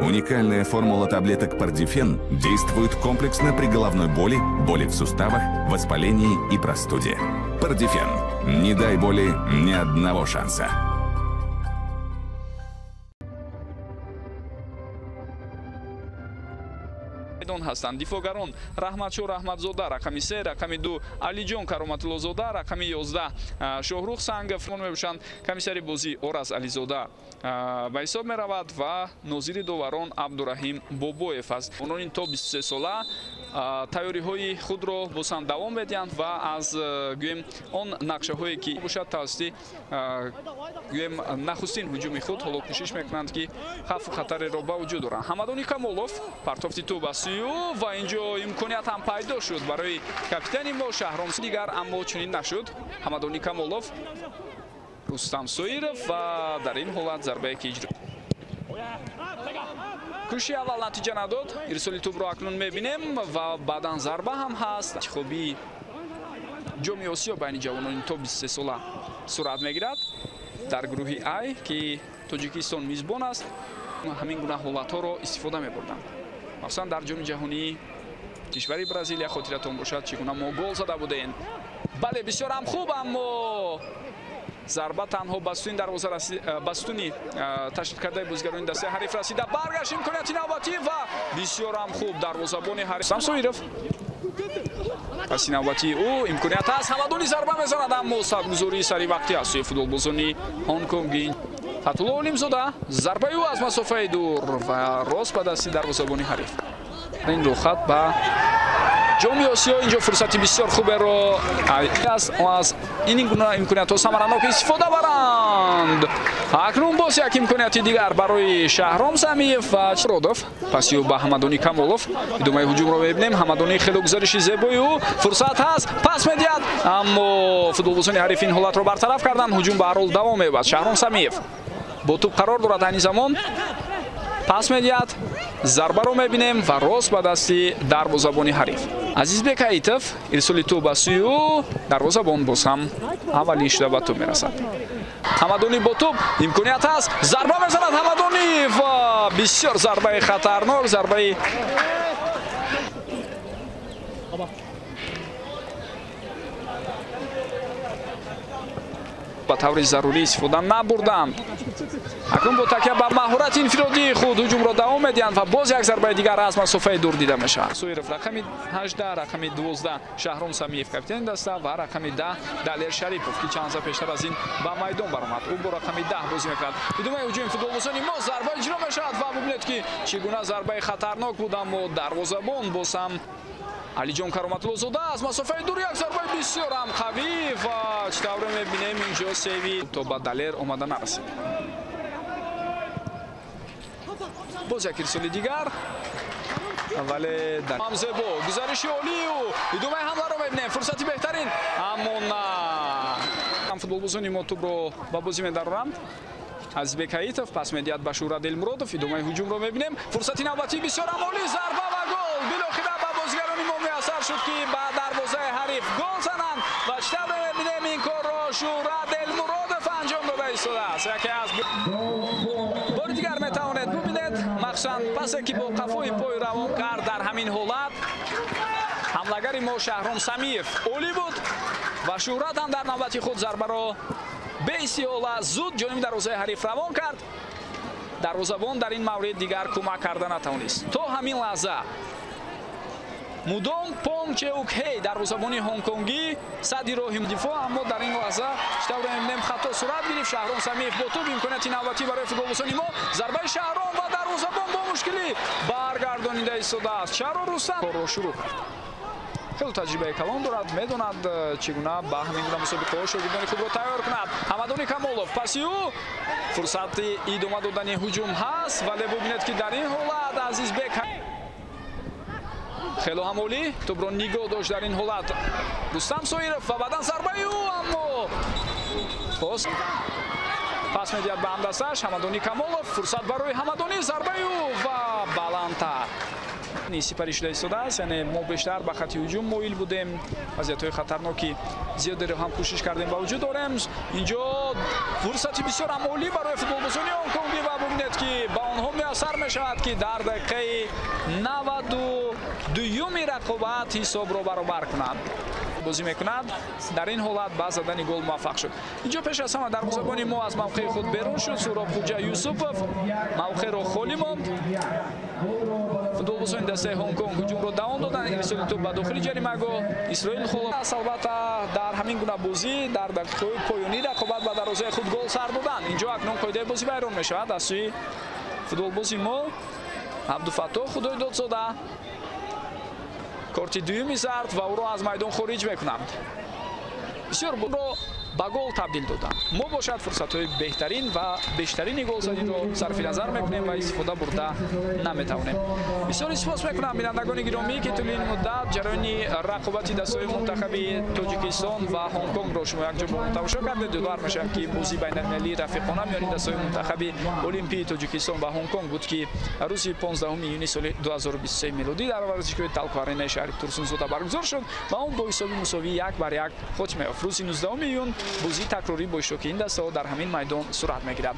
Уникальная формула таблеток Пардифен действует комплексно при головной боли, боли в суставах, воспалении и простуде. Пардифен. Не дай боли ни одного шанса. Ҳастанд дифогарон Раҳматшо Раҳматзода рақами 3, рақами 2 Алиҷон Кароматуллозода, рақами 11 Шоҳрух Сангов мебошанд. Комиссари бозӣ Ораз Ализода ба ҳисоб меравад ва нозири доварон Абдураҳим Бобоев аст. Онон то 23 сола тайёриҳои худро боз ҳам давом медиҳанд ва аз гӯем он нақшаҳое ки бошад тавассути гӯем нахустин ҳуҷуми худ ҳоло кӯшиш мекунанд ки хавфу хатареро ба вуҷуд оранд. Ҳамадони Камолов партофти тӯб ба сӯи ӯ ва инҷо имконият ҳам пайдо шуд барои капитани мо Шаҳром дигар, аммо чунин нашуд. Ҳамадони Камолов, Рустам Соиров ва дар ин ҳолат зарбае ки иҷро кӯшиши аввал натиҷа надод. Ирсоли тӯбро акнун мебинем ва баъдан зарба ҳам ҳаст. Интихобии ҷоми Осиё байни ҷавонони то 23 сола сурат мегирад дар гурӯҳи Ай, ки Тоҷикистон мизбон аст. Ҳамин гуна ҳолатҳоро истифода мебурданд. Махсусан дар ҷоми ҷаҳонии кишвари Бразилия хотиратон бошад, чӣ гуна мо гол зада будем. Бале, бисёр ҳам хуб, аммо зарба танҳо ба сутуни дарвоза ба сутуни ташкил кардаи бозигарони дастаи ҳариф расида. Баргашт имконияти навбатӣ ва бисёр ҳам хуб дарвозабони ҳариф Самсоиров. Паси навбатии ӯ имконият ҳаст. Ҳамадони зарба мезанад, аммо садгузории саривақтӣ аз сӯи футболбозони ҳонконгӣ. Фатулло Олимзода, зарбаи ӯ аз масофаи дур ва рост ба дасти дарвозабони ҳариф. Ин рӯхат ба ҷоми Осиё инҷо фурсати бисёр хуберо аз ин гуна имкониятҳо самаранок истифода баранд. Акнун боз як имконияти дигар барои Шаҳром Самиев ва Родов. Паси ӯ ба Ҳамадони Камолов. Идомаи ҳуҷумро мебинем. Ҳамадони хело гузариши зебои ӯ, фурсат ҳаст, пас медиҳад, аммо футболбозони ҳариф ин ҳолатро бартараф карданд. Ҳуҷум ба ҳар ҳол давом меёбад. Шаҳром Самиев бо тӯб қарор дорад айни замон, пас медиҳад, зарбаро мебинем ва рост ба дасти дарвозабони ҳариф. Азизбек Аитов, ирсоли тӯб ба сӯи ӯ, дарвозабон боз ҳам аввалин шуда ба тӯб мерасад. Ҳамадони бо тӯб, имконият ҳаст, зарба мезанад Ҳамадони ва бисёр зарбаи хатарнок, зарбаи ба таври зарурӣ истифода набурданд. Акнун бо такя ба маҳорати инфиродии худ ҳуҷумро давом медиҳанд ва боз як зарбаи дигар аз масофаи дур дида мешавад. Соиров рақами 18, рақами 12 Шаҳром Самиев капитани даста ва рақами 10 Далер Шарипов, ки чанд лаҳза пештар аз ин ба майдон баромад. Ӯ бо рақами 10 бозӣ мекард. Идомаи ҳуҷуми футболбозони мо, зарба иҷро мешавад ва бубинед ки чӣ гуна зарбаи хатарнок буд, аммо дарвозабон боз ҳам Алиҷон Кароматуллозода аз масофаи дур як зарбаи бисёр ҳам қавӣ ва чӣ тавре мебинем инҷо севи то ба Далер омада нарасид. Боз як ирсоли дигар, вале ҳам зебо гузариши олию идомаи ҳамларо мебинем. Фурсати беҳтарин, аммо на. Футболбозони мо тӯбро ба бозӣ медароранд. Азизбек Аитов пас медиҳад ба Шӯҳрат Элмуродов. Идомаи ҳуҷумро мебинем. Фурсати навбатӣ бисёр ҳам олӣ, зарба ва гол. Билохира ба бозигарони мо муяссар шуд ки ба дарвозаи ҳариф гол зананд ва чӣ тавре мебинем ин корро Шӯҳрат Элмуродов анҷом дода истодааст. Яке аз бори дигар метавонед бубинед, махсусан пасе ки бо қафои пой равон кард. Дар ҳамин ҳолат ҳамлагари мо Шаҳром Самиев олӣ буд ва Шӯҳрат ҳам дар навбати худ зарбаро беистиҳола зуд ҷониби дарвозаи ҳариф равон кард. Дарвозабон дар ин маврид дигар кӯмак карда натавонист. То ҳамин лаҳза мудом Понг Чеук Хей дарвозабони ҳонконгӣ сади роҳи дифоъ, аммо дар ин лаҳза чӣ тавре мебинем хато сурат гирифт. Шаҳром Самиев бо тӯб, имконияти навбатӣ барои футболбозони мо, зарбаи Шаҳром ва дарвозабон бо мушкилӣ баргардонида истодааст. Чаро Рустам корро шурӯъ кард? Хеле таҷрибаи калон дорад, медонад чӣ гуна ба ҳамин гуна мусобиқаҳо шогирдони худро тайёр кунад. Ҳамадони Камолов паси ӯ, фурсати идома додани ҳуҷум ҳаст, вале бубинед ки дар ин ҳолат Азизбек хело ҳам олӣ тӯбро нигоҳ дошт. Дар ин ҳолат Рустам Соиров ва баъдан зарбаи ӯ, аммо боз пас медиҳад ба ҳамдастааш Ҳамадони Камолов. Фурсат барои Ҳамадонӣ, зарбаи ӯ ва баландтар. Сипарӣ шуда истодааст, яъне мо бештар ба хати ҳуҷум моил будем, вазъиятҳои хатарноки зиёдеро ҳам кӯшиш кардем ба вуҷуд орем. Инҷо фурсати бисёр ҳам олӣ барои футболбозони ҳонконгӣ ва бубинед, ки ба онҳо муяссар мешавад, ки дар дақиқаи 92-юми рақобат ҳисобро баробар кунанд. Бозӣ мекунад, дар ин ҳолат ба задани гол муваффақ шуд. Инҷо пеш аз ҳама дарвозабони мо аз мавқеи худ берун шуд. Суҳроб Хуҷа Юсупов мавқеъро холӣ монд. Футболбозони дастаи Ҳонконг ҳуҷумро давом доданд. Ирсоли тӯб ба дохили ҷаримагоҳ, Исроил Холов. Албатта, дар ҳамин гуна бозӣ дар дақиқаҳои поёнии рақобат ба дарвозаи худ гол сар доданд. Инҷо акнун қоидаи бозӣ вайрон мешавад аз сӯи футболбози мо Абдуфаттоҳ Худойдодзода. Корти дуюми зард ва ӯро аз майдон хориҷ мекунанд. Бисёр ро ба гол табдил доданд. Мо бошад, фурсатҳои беҳтарин ва бештарини голзаниро сарфи назар мекунем ва истифода бурда наметавонем. Бисёр сипос мекунам, бинандагони гиромӣ, ки тӯли ин муддат ҷараёни рақобати дастаҳои мунтахаби Тоҷикистон ва Ҳонконгро шумо якҷо бо мо тамошо кардед. Ёдовар мешавам, ки бозии байналмилалии рафиқона миёни дастаҳои мунтахаби олимпии Тоҷикистон ва Ҳонконг буд, ки рӯзи 15 июни соли 2023 мелодӣ дар варзишгоҳи Талко Аренаи шаҳри Турсунзода баргузор шуд ва он бо ҳисоби мусовии 1-1 хотима ёфт. Рӯзи 19 июн бозии такрорӣ бо иштироки ин дастаҳо дар ҳамин майдон сурат мегирад.